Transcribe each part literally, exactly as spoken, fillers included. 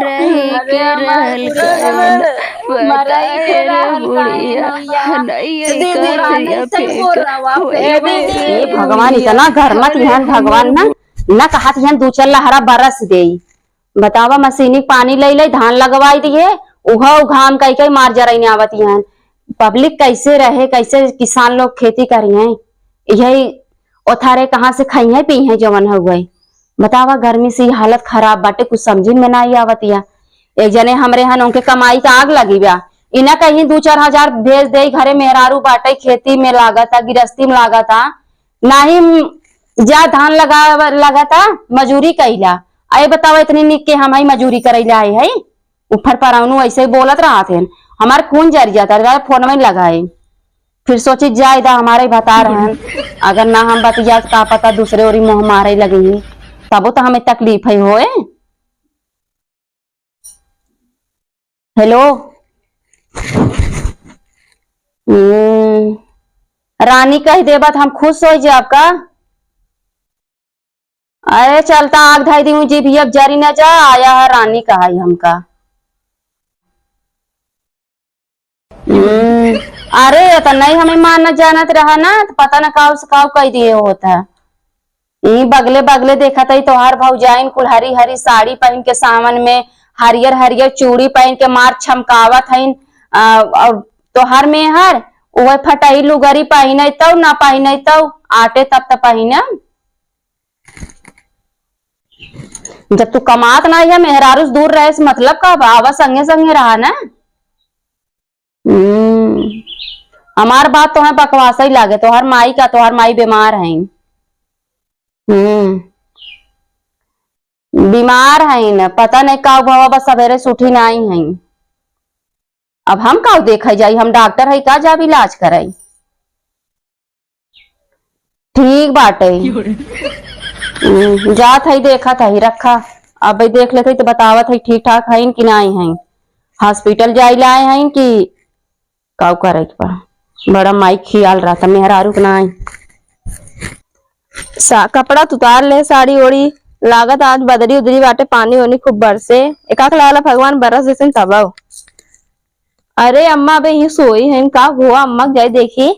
रही के रहल कवन, बताए रे बुढ़िया, नहीं दीदी, कर दिया फेंक। ए भगवान, इतना घर मत इहन भगवान ना, ना कहत इहन दू चार लहरा बरस देई। बतावा, मशीनी पानी लई लई धान लगवाई दिए, उहउ घाम कई कई मार जरइने आवत इहन। पब्लिक कैसे रहे, कैसे किसान लोग खेती करिहैं, यही ओथारे कहाँ से खइहैं पीहैं जवन हउए। बतावा, गर्मी से ई हालत खराब बाटे, कुछ समझिन में नाई आवत या। एक जने हमरे हन, उनके कमाई का आग लगी बा, इना कहीं दू चार हजार भेज दे, घरे मेहरारू बाटे, खेती में लागत आ, गिरस्ती में लागत आ, नाही जा धान लगा, लगाता, मजूरी कइला। अरे बतावा, इतनी निक के हम ही मजूरी करइला आए है। ऊपर पर अउनू ऐसे ही बोलत रहत हैं, हमार खून जर जाता है, फोन में लगाए। फिर सोची, जाए दा, हमारे ही बता रहे हैं, अगर ना हम बतिया, का पता दूसरे ओरी मुँह मारे लगी, तबो तो हमें तकलीफ है होए। हेलो। हम्म, रानी कह देबा त हम खुश हो जाब का? अरे चलता आग धाई दी जीभ, अब जरी न जा, आया है रानी कहाई हमका। हम्म, अरे ये तो नहीं हमें मानत जानत रहा ना, तो पता ना काऊ से काऊ कह दिए होता। ई बगले बगले देखत हई तोहार भौजाइन कुल हरी हरी साड़ी पहिन के सावन में हरियर हरियर चूड़ी पहिन के मार छमकावत हईन। आ, और तोहार मेहर उहे फटही लुगरी पहिने तौ ना पहिने तौ आटे तब त पहिने। जब तू कमात ना है मेहरारू से दूर रहे से मतलब का बा? आवा संगे संगे रहा ना। हम्म, हमार बात तोहे बकवास ही लागे। तोहर माई का, तोहर माई बीमार हईन। हम्म, बीमार हईन, पता नहीं का भवा, बस सवेरे से उठी नाई हईन। अब हम का देखे जाई, हम डॉक्टर हई का जाब इलाज कराई? ठीक बाटे। हम्म, जात हई, देखत हई, रखा। अब देख लेत हई तो बतावत हई ठीक ठाक हईन कि नाई हईन। हॉस्पिटल जाई लाए हईन कि काऊ करे के बा। बड़ा माई खियाल रहता मेहरारू के नाई। सा-, कपड़ा त उतार ले, साड़ी ओड़ी। लागत आज बदरी उदरी बाटे, पानी ओनी खूब बरसे। एकाक लागला भगवान बरस देतिन तब। अरे अम्मा अबे यहीं सोई हईन का? हुआ अम्मा के जाई देखी।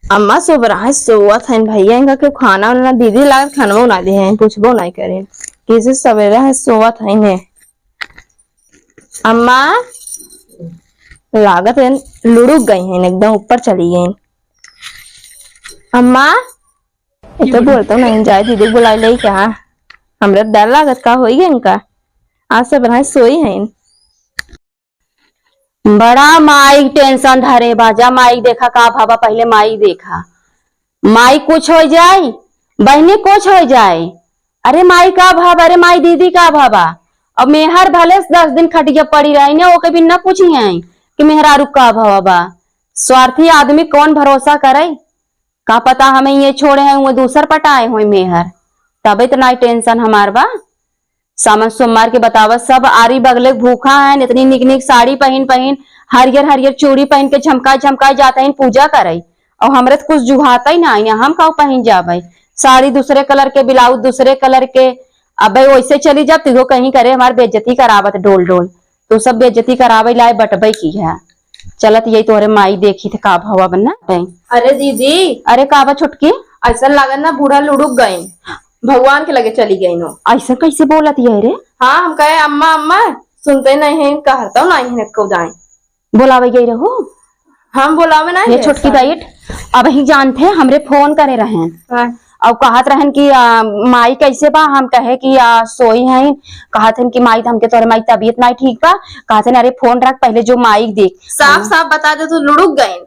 अम्मा सुबह रहा सोवत हईन भैया, इनका केहू खाना उना ना, दीदी लागत खानवो ना दे हैं, पूछबो ना करे। किसी सवेरे है सोवत हईन है। अम्मा लागत है लुढ़ुक गई हैं, एकदम ऊपर चली गई। अम्मा, ये तो बोलता नहीं, जाए दीदी बुलाई ले क्या? हमरा डर लागत का होई गए इनका। आज से बनाए सोई हैं। बड़ा माई टेंशन धरे बा, जा माई देखा का भावा, पहले माई देखा। माई कुछ हो जाए, बहनी कुछ हो जाए, अरे माई का भावा, अरे माई दीदी का भावा। अब मेहर भले से दस दिन खटिया पड़ी रही ने, ओके भी न पूछी हैं कि मेहरारू का भावा बा। स्वार्थी आदमी कौन भरोसा करे? का पता हमें ये छोड़े हैं, वो दूसर पटाए होई मेहर, तबे इतना टेंशन हमार बा। सामन सोमवार के बतावा, सब आरी बगले भूखा हैं, इतनी निक निक साड़ी पहिन पहिन, हरियर हरियर चूड़ी पहिन के झमकाए झमकाए जात हैं पूजा करे, और हमरे तो कुछ जुहाता ही ना है, हम काऊ पहिन जाबे? साड़ी दूसरे कलर के, ब्लाउज दूसरे कलर के। अबे वैसे चली जाब, तू कहीं करे हमार बेइज्जती करावत डोल डोल। तू सब बेइज्जती करावे लाए बटबे की है। चलत यही तोहरे माई देखी थे का भवा बना। अरे दीदी। अरे का बा छोटकी? ऐसा लागत ना बूढ़ा लुढ़ुक गए, भगवान के लगे चली गई नो। ऐसा कैसे बोलत ये रे? हाँ, हम कहे अम्मा अम्मा, सुनते नहीं है, कहता नहीं है को जाए। बोलावे गई रहो। हम बोलावे नहीं ये गए छोटकी साहब। बैठ, अब ही जानते हैं, हमरे फोन करे रहे। हाँ। अब कहत रहन कि, आ, माई कैसे बा? हम कहे कि, आ, सोई हैं। कहत हन कि माई, हमके तोरे माई तबीयत नहीं ठीक बा। कहत हन, अरे फोन रख, पहले जो माई देख। साफ साफ बता दे, तू लुढ़ुक गए।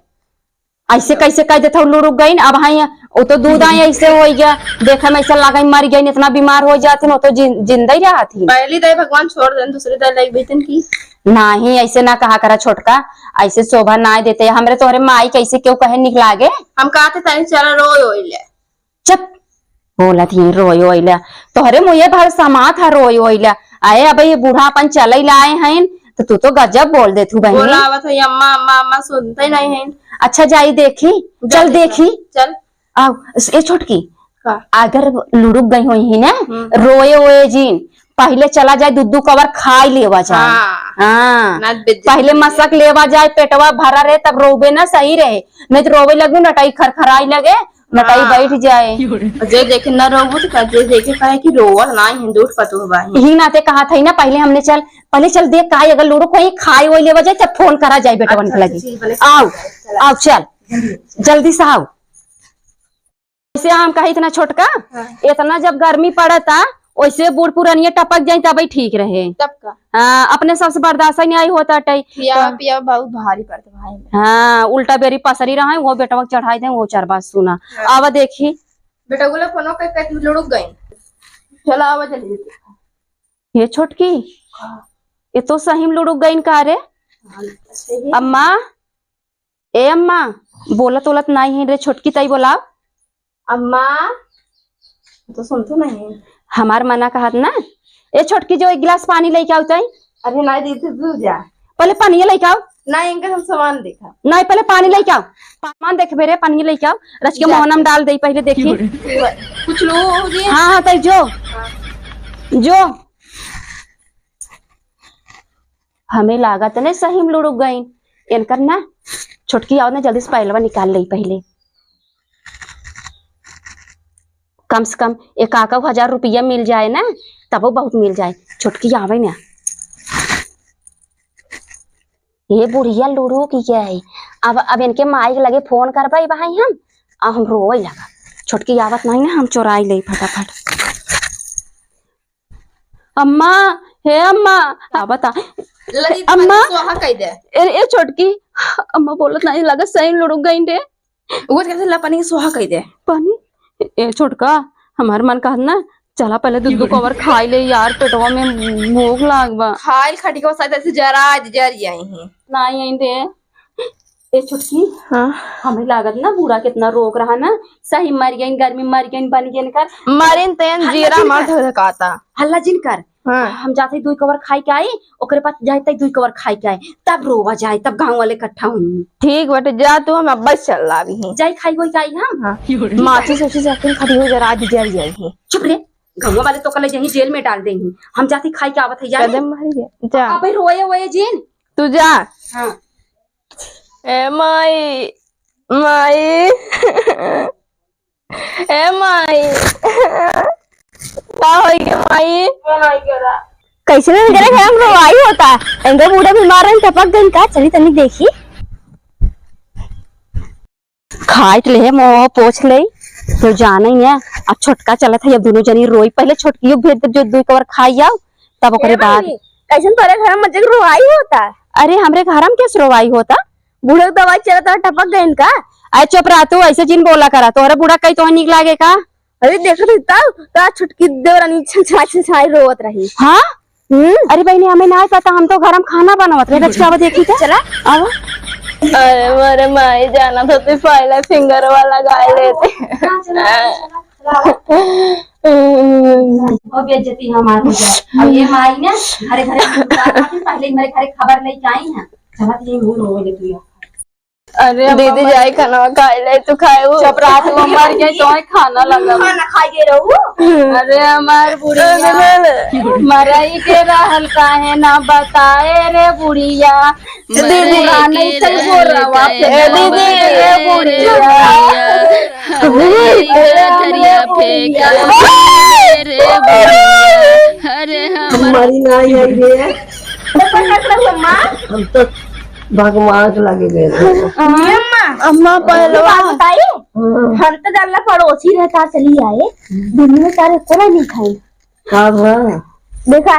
ऐसे कैसे कह देता हूँ, लुढ़ुक गई? अब हाँ, वो तो दूध आए ऐसे हो गया, देखे में ऐसा लगा मर गई, इतना बीमार हो जाती, वो तो जिन-, जिंदा ही रहती। पहली दाई भगवान छोड़ देन, दूसरी दाई लाइक बेचन की। नहीं, ऐसे ना कहा करा छोटका, ऐसे शोभा ना देते। हमरे तोहरे माई कैसे क्यों कहे निक लागे? हम कहते तनी चला रोय ओइले। चुप, बोलत ही रोय ओइला। तोहरे मुँहे भर समात है रोय ओइला। अरे अब ये बूढ़ा अपन चले लाए हैं, तो तू तो गजब बोल देत हूँ बहनी। बोलावत है अम्मा, अम्मा, अम्मा, सुनते नहीं हैं। अच्छा जाई देखी, जा चल देखी। चल। आओ, ए छोटकी, का? अगर लुढ़ुक गई होइहीं ना, हम्म। रोए ओए जिन, पहिले चला जाए, दू दू कवर खाई लेवा जाए। हाँ। हाँ। ना बेइज्जती पहिले होई। मसक लेवा जाए, पेटवा भरा रहे, तब रोबे ना सही रहे, नहीं तो रोवे लगू, नटाई खरखराई लगे, नटाई हाँ। बैठ जाए। और जे देखे ना रोबू तो का, जे देखे कहे कि रोवल ना है, झूठ पतोह बा है। यही नाते कहा था ना, पहिले हमने चल, पहिले चल देख का, अगर लुढ़ुक होई, खाई ओई लेवा जाए, तब फोन करा जाए बेटवन के अच्छा, लगे। ठीक, भले। आओ, चला। आओ, चल, जल्दी से आओ। वैसे हम कही इतना छोटका, हाँ। इतना जब गर्मी पड़ता, वैसे बूढ़ पुरानिया टपक जाई तबही ठीक रहे। तब का? हाँ, अपने सबसे बर्दाश्त ही नहीं होता टई। पिया, तो पिया बहुत भारी पड़ता भाई। हाँ, उल्टा बेरी पसरी रहे, वो बेटवा के चढ़ाई दे, वो चरबा सुना। हाँ। आवा देखी। बेटा गुला फोनो के कट लुढ़ुक गई। चला आवा जल्दी। ये छोटकी, हाँ। ये तो सही में लुढ़ुक गई का रे? हाँ, सही। अम्मा, ए अम्मा, बोलत ओलत नाई है रे, छोटकी तई बोलाओ। अम्मा, तो सुनतो नहीं। हमार मना कहत ना। ए छोटकी, जो एक गिलास पानी लेके आओ तई। अरे नाई दीदी, तू जा। पहिले पानी लेके आओ। ना, इनका हम सामान देखा। नाई, पहिले पानी लेके आओ। सामान देखबे रे, पानी लेके आओ। रच के जा। मोहनम डाल दे, पहिले देखी। कुछ लोग हो गए। हाँ, हाँ, तई जो। हाँ। जो। हमें लागत नहीं सही में लुढ़ुक गई। इनकर ना छोटकी आओ ना, जल्दी से पायलवा निकाल ले पहिले। कम से कम एक आका हजार रुपया मिल जाए ना, तबो बहुत मिल जाए। छोटकी आवे ना। ये बुढ़िया लुढ़ुक गई। अब, अब इनके माई के लगे फोन करबे भाई हम, अब हम रोवे लगा। छोटकी आवत नहीं ना, हम चोराई ले फटाफट। अम्मा, हे अम्मा, आ बता। लगी अम्मा। पानी सोहा कई दे। ए, ए छोटकी, अम्मा बोलत नहीं, लगत सही लुढ़ुक गई रे। वो कहते ला पानी सोहा कई दे। पानी? ए छोटका, हमार मन कहत ना, चला पहिले दू दू कवर खाई ले यार, पेटवा में भूख लाग बा। खाइल खटिकवा साथ ऐसे जरा जर जाई हैं। नहीं आई दे। ए छोटकी, हाँ। हमें लागत ना बूढ़ा कितना रोक रहा ना, सही मर गइन, गर्मी मर गइन, बन गइन कर। मरिन तेन मर जीरा गइन मार कर। धधकाता। हल्ला जिन कर। हाँ। हम जाते दुई कवर खाई के आई, ओकरे पास जाए तक दुई कवर खाई के आई, तब रोवा जाए, तब गाँव वाले इकट्ठा होई। ठीक बटे, जा तू, हम अब्बा चल लावी हैं। जाई खाई होई के आई हम। हाँ। माचिस उचिस रखिन खड़ी हो जरा, आज जल जाई हैं। चुप रे, गाँव वाले तो कल यहीं जेल में डाल देही। हम जाते खाई के आवत है, जाने? कदम मारी है, जा। अबे रोए वोए जिन। तू जा। हाँ। ए माई, माई, ए माई, का होई गे माई? कैसे ना करे घर में रोवाई होता, एंगे बूढ़ा बीमार रहन टपक गइन का, चली तनी देखी। खाइत ले, मुँह पोछ ले, तो जाने ही है। अब छोटका चलत है, अब दोनों जनी रोई, पहले छोटकियो भेज दे, जो दुई कवर खाई जाओ, तब ओकरे ए बाद। बहिनी, कैसन तोरे घर में मजे के रोवाई होता? अरे, हमरे घर में कैसे रोवाई होता? बूढ़ा के दवाई चलत रहा, टपक गइन का? अरे चुप रह तू, ऐसे जिन बोला करा, तोहरे बूढ़ा कहीं तोहे नीक लागे का? अरे देखत रही तब, तो आज छोटकी देवरानी छन छनाई, छन छनाई रोवत रही। हाँ? हम्म। अरे बहिनी, हमें ना पता, हम तो घर में खाना बनावत रहे। बच्चा, अब देखी क्या? चला। आवा। अरे मोरे माई, जाना तो तू पहले फिंगर वाला गाय लेते। हाँ, चला, चला। और बेइज्जती हमार हो जाए। अब ये माई ना घरे घरे पहले ही मेरे घरे खबर लेके आई है। चला, ये वो रोवे ले तू यार। अरे दीदी, जाई खाना खाई ले, तू खाए हो? जब रात में मर गई तो खाना लगा। खाना खाई के रहू। अरे हमार बुढ़िया मरई के रहल काहे ना बताए रे बुढ़िया। दीदी, पुराने चल बोल रहा है। ए दीदी, ए बुढ़िया। अरे हमारी ना आई है ये। हम तो भगवान के लगे गए थे। अम्मा, अम्मा, पहलवा। बात बताई? हाँ। हम तो जानला पड़ोसी रहता, चली आए। दिन में सारे कोई नहीं खाई। का हुआ? देखा,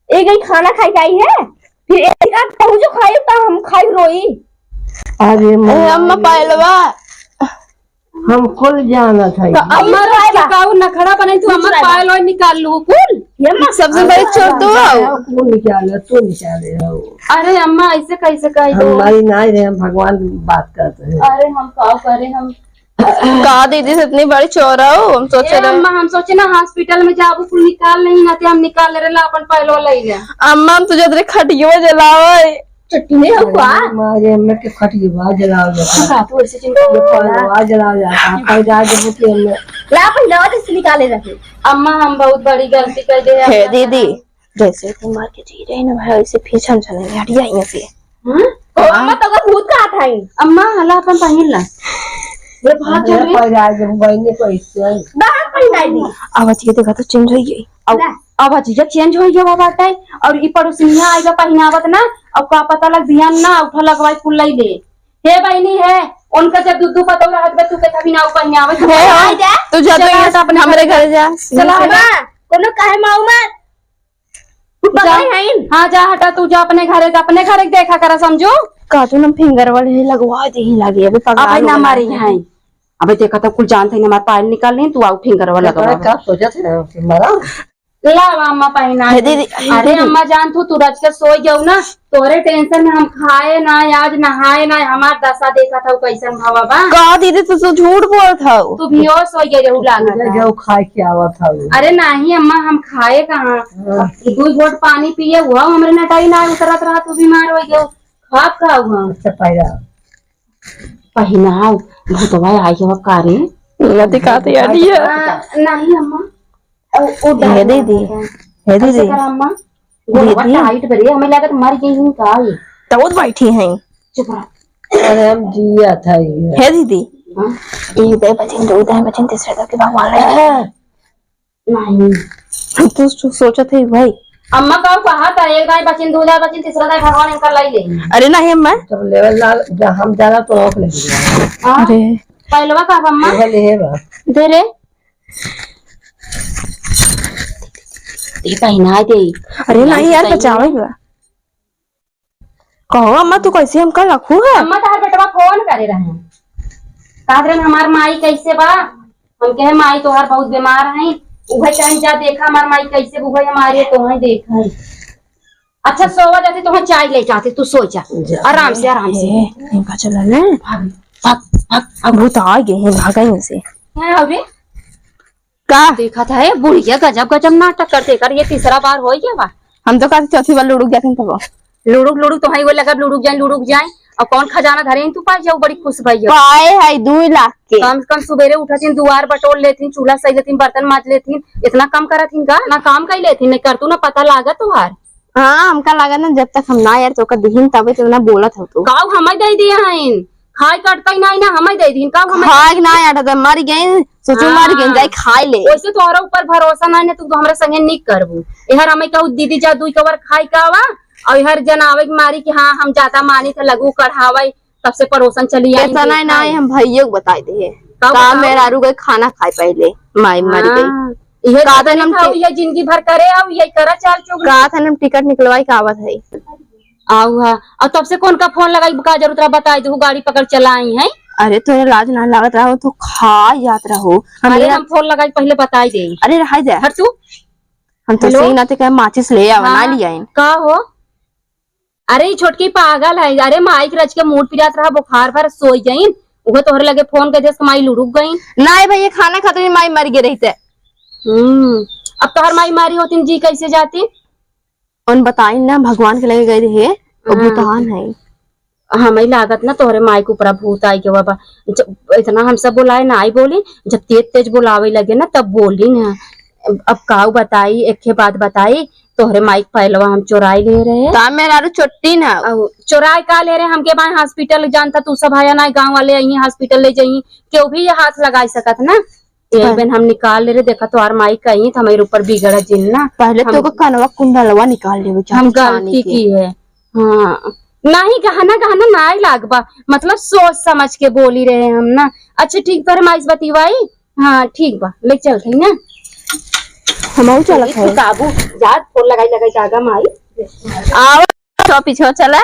एक ही खाना खाई के आई है, फिर एक ही कहूँ जो खाई तो हम खाई रोई। अरे ए, अम्मा, पहलवा। हम कुल जानत है। तो अम्मा, पायल का नखड़ा बनाई, तू अम्मा पायल और निकाल लू कुल। ये अम्मा, सबसे बड़ी चोर तू हो। तू निकाले, तू निकाले हो। अरे अम्मा, ऐसे कैसे कही हम दो? मारी ना रहे, हम भगवान की बात करते हैं। अरे हम का करे, हम का दीदी से इतनी बड़ी चोर हो? हम सोचे ए रहे। अम्मा, हम सोचे ना hospital में जाबू कुल निकाल नहीं ना, ते हम निकाल ले रहे ला अपन पायल ले। अम्मा, हम तुझे तेरे खटियो जलावे। छुट्टी नहीं हुआ। अरे, मारे में के खटिया जलाओ जाता। का तू ऐसे चिंता ये मत कर। पालवा जलाओ जाता। कहीं जा जब कि हमने ला पहिलवा जैसे निकाले रहे। अम्मा, हम बहुत बड़ी गलती कर दे हे अम्मा। दीदी, जैसे तू मार के जी रही ना भाई, वैसे फिर छन छन हटिया यहाँ से। हम्म? ओ, अम्मा तो का भूत का था ही। अम्मा, हला अपन पहिन ला। ये भाग अरे, चल रे। पहिरा दे, बहनी को इससे। बाहर पहिराई दी। अब अच्छी देखा तो चेंज हो गई। अब, ला। अब अच्छी जब चेंज हो गया बाबा टाइम, और ई पड़ोसिनिया आएगा पहिनावत ना, अब का पता लग ध्यान ना उठा लगवाई कुल लई ले। हे बहनी है, उनका जब दू दू पतौ रहत बा, तू के तभी ना पहिनावत। हे हो, आई जा। तू जा तो चला, यहाँ से अपने हमरे घरे जा। चला, हटा। कोनो काहे माऊ मत। तू पकड़े जा। हईन। हाँ, जा, हटा, तू जा अपने घरे, अपने घरे के देखा करा, समझू। का तू ना फिंगर वाले ही लगवा दे ही लागे, अबे पगला अबे ना लोग मारी लागे। हैं। अबे देखा तो कुल जानते हैं, हमारे पायल निकाल लें, तू आऊ फिंगर वाला लगवा। का सोचत है कि मरा? लावा अम्मा पहिना हे दे। दीदी, हे अरे दीदी। अम्मा जान, तू, तू रच के सोई जाऊ ना, तोरे टेंशन में हम खाए ना, आज नहाए ना, हमार दशा देखा था कैसन भवा बा। का दीदी, तू, तू झूठ बोलत हऊ। तू भी ओ सोई गए रहू लागत मुझे है। जो खाए के आवत हऊ। अरे नहीं अम्मा, हम खाए कहाँ? हाँ। दू घोट पानी पिए हुआ, हमरे नटाई ना उतरत रहा, तू बीमार हो गयो। खाब का हुआ? अच्छा, पहिरा। पहिनाओ, भूतवा आई हो का रे? लती का तैयारी है? आ, नहीं अम्मा। ओ, ओ हे डर दीदी, लगा था। हे कैसे दीदी। करा अम्मा? गोड़वा दीदी। टाइट बरे, हमें लगा तो मर गई हूँ का ये? तो वो बैठी हैं। चुप रह। अरे हम जिया था ये। हे दीदी। हाँ? ये दे बचिन, दो दे बचिन, तीसरे दे के भगवान लगे। नहीं। तू सो-, सोचत है भाई। अम्मा का कहा था, एक दाई बचिन, दो दाई बचिन, तीसरा दाई भगवान इनका लाई ले। अरे नहीं अम्मा। जब लेवल ला, जब हम जाला तो आँख लग गया। हाँ? अरे। पहलवा का अम्मा? ये वाले है बा। दे रे। ये पहिना दे। अरे नहीं यार, बचावे बा। कहो अम्मा, तू कैसे हमका रखू है? अम्मा, तोहार बेटवा फोन करे रहे, कहत रहे, "हमार माई कैसे बा?" हम कहे, "माई तोहार बहुत बीमार है।" उहे टाइम जा देखा, "हमार माई कैसे बा?" उहे हमारे तोहे देखा है। अच्छा, सोवा जाती, तोहे चाय ले जाती, तू सो जा। जा। आराम से, आराम से। ए, इनका चला ना। भाग, भाग, भाग, भाग। भूत आ गए हैं, भागा इनसे। हाँ, अबे। का? देखा था, ए, बुढ़िया गजब गजब नाटक करते कर, ये तीसरा बार हो गया बा। हम तो कहते चौथी बार लुढ़ुक जाते हैं तब। लुढ़ुक, लुढ़ुक तो है, वो लगा लुढ़ुक जाए, लुढ़ुक जाए। और कौन खजाना धरे हैं तू पाई जाओ, बड़ी खुश भई हो। पाए है दो लाख के। कम से कम सुबेरे उठत हैं, दुआर बटोर लेत हैं, चूल्हा सही लेत हैं, बर्तन माज लेत हैं, इतना कम करत हैं का? ना काम कई लेत हैं, नहीं कर तू ना पता लागत तुहार। हाँ, हमका लागत ना जब तक हम ना यार तोका दिहिन तबे तो ना बोलत हो तू। काऊ हमें दे दिया हैं। खाए कटता ही नाही ना, हमें दे दीन, का हमें खाए ना यार, तो मर गए, सोचो मर गए, हाँ। जाए खाए ले। वैसे तोहरा ऊपर भरोसा नाही ना, तू तो हमरा संगे निक करबू। एहर हमें कहू दीदी जा दुई कवर खाए का आवा, और एहर जनावे के मारी कि हाँ, हम ज्यादा मानी थे लगू कढ़ावे, तब से पड़ोसन चली आई। ऐसा नहीं, नहीं, हम भैया को बताई दे। का का बताओ? मेरा रुके खाना खाए पहले, माई मर गई। हाँ, इहे का तो हम खाओ, टे- ये जिंदगी भर करे, आओ, ये करा चाल चुगली। का था हम टिकट निकलवाई का आवत है। आऊ हा, और तब से कौन का फोन लगाई, का जरूरत रहा बताई दू, गाड़ी पकड़ चला आई है। अरे तोरे लाज ना लागत रहो तो खा जात रहो। हम अरे ले हम फोन लगाई पहले बताई दे। अरे रहाई दे। हट तू। हम तो हेलो? सही ना ते कहे माचिस ले आवा, ना हाँ, लिया इन। का हो? अरे ई छोटकी पागल है। अरे माई के रच के मूड पिरात रहा, बुखार भर सोई गईन। उहे तोहरे लगे फोन कर देस, माई लुढ़ुक गईन। नहीं भैया, खाना खाते ही माई मर गए रहते। हम्म, अब तोहर माई मारी होती जी कैसे जाती? उन बताइन ना, भगवान के लगे गए रहे, वो हाँ। भूतान है। हमें लागत ना तोहरे माई के ऊपरा भूत आई के बाबा। जब इतना हम सब बोलाए ना आई बोली, जब तेज तेज बोलावे लगे ना तब बोली ना। अब काऊ बताई, एक बात बताई, तोहरे माई के पैलवा हम चोराई ले रहे। ता मेहरारू चोट्टी ना। अउ चोराई का ले रहे, हमके बाएं हॉस्पिटल जानता तू सब आया ना, गाँव वाले यहीं हॉस्पिटल ले जाई, केहू भी ये हाथ लगाई सकत ना। ये हाँ। बेन हम निकाल ले रहे, देखा तोहार माई कहीं तो हमारे ऊपर बिगड़ जिन ना। पहले हम, तो ओकर कनवा कुंडलवा निकाल लेवे चाही हम चांदी गलती के। की है। हाँ, नहीं गहना, गहना ना लागबा, मतलब सोच समझ के बोली रहे हम ना। अच्छा ठीक, तोहरे माई से बतिवाई। हाँ ठीक बा, ले चलत हई ना। हमहू चलत हई। काबू, जा फोन लगाई लगाई जागा माई। आवा तो पीछे चला।